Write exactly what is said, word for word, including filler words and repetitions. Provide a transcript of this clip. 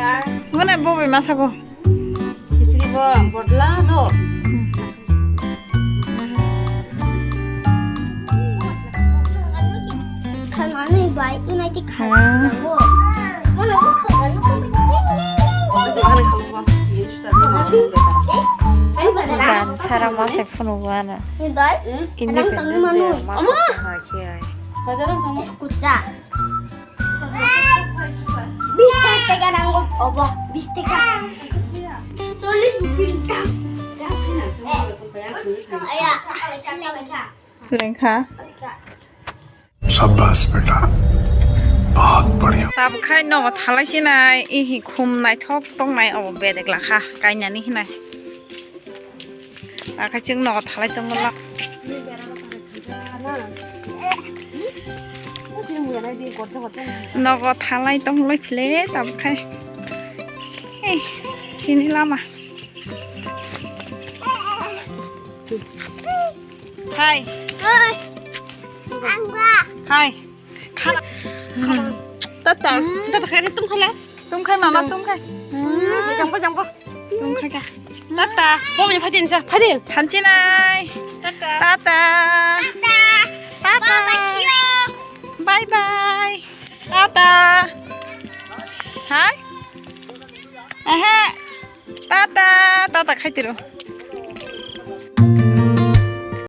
Mane bo bai masa ko. Khichdi bo bodla do. Khalmani bai unai ti khalmani bo. Mane bo khalmani ko. Gan sara masa phunu wana. Independence Day masa phunu hai. Kucha. Bis taka nango obo, bis taka. Chollis rupiya dam. Lengkha. Shabash beta. Bahut badhiya. Tabuk khai nogo thalai sinai, ihi khum naithok tongnai obo bedek lakha kainani hinai. Akhai chwng nogo thalai tongo la. Nogo thalai tong lai phile tabuk khai. Ei, chini lama. Hai. Hai. Khana. Tata. Tata khai tum khala. Tum khai mama tum khai. Jangbo jangbo. Tum khai ka. Tata. Bo mi phadin sa phadin. Thanchi nai. Tata. Tata. Tata. Bye bye. Tata. Hai. Aha. Tata. Tata khai tiru.